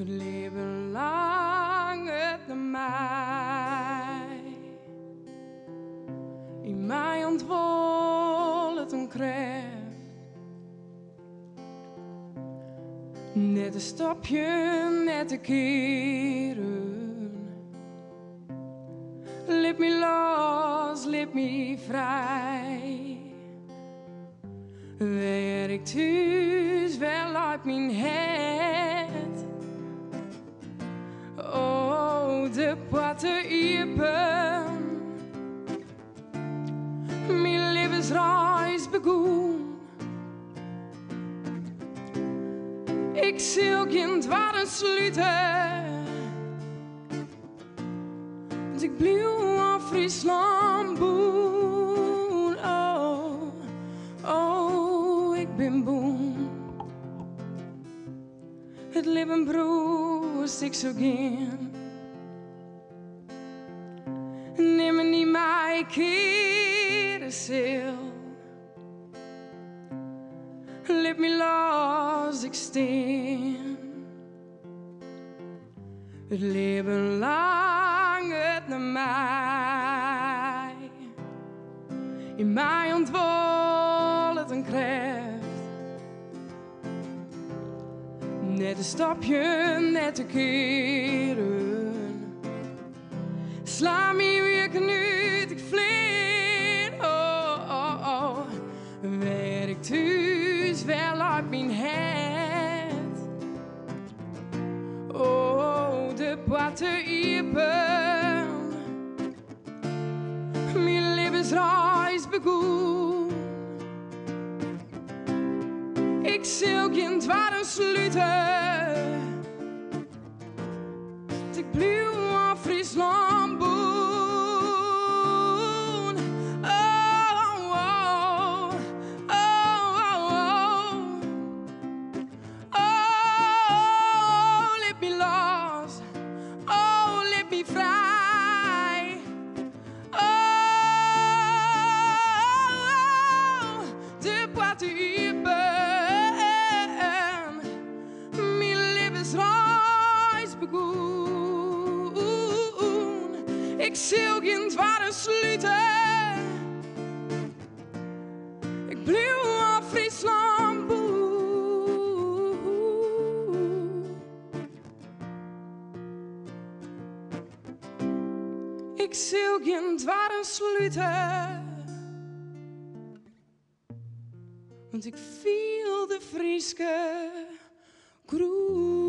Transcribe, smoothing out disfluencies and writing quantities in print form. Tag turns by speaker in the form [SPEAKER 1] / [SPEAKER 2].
[SPEAKER 1] It libben langet nei my. Yn my ûntwuollet in krêft. Net te stopjen, net te kearen. Lit my los, lit my frij. Wêr ik thús, wêr leit myn hert? Oh, de poarte iepen. Myn libbensreis begûn. Ik sil gjin doarren slute. Want ik bliuw oan Fryslân bûn. Oh, oh, ik bin bûn. It libben brûst, ik sil gean. Nimmen dy't my keare sil. Lit my los, ik stean. It libben langet nei my. Yn my ûntwuollet in krêft. Net te stopjen, net te kearen. Slaan myn wjukken út, ik flean. Oh, oh, oh. Wêr ik thús, wêr leit myn hert? Oh, de poarte iepen. Myn libbensreis begûn. Ik sil gjin doarren slute. Ik bliuw oan Fryslân bûn. Oh, oh, oh, oh, oh. Oh, lit my los. Oh, lit my frij. Oh, de poarte iepen. Myn libbensreis begûn. Ik sil gjin doarren slute. Ik bliuw oan Fryslân bûn. Ik sil gjin doarren slute. Want ik fiel de Fryske grûn.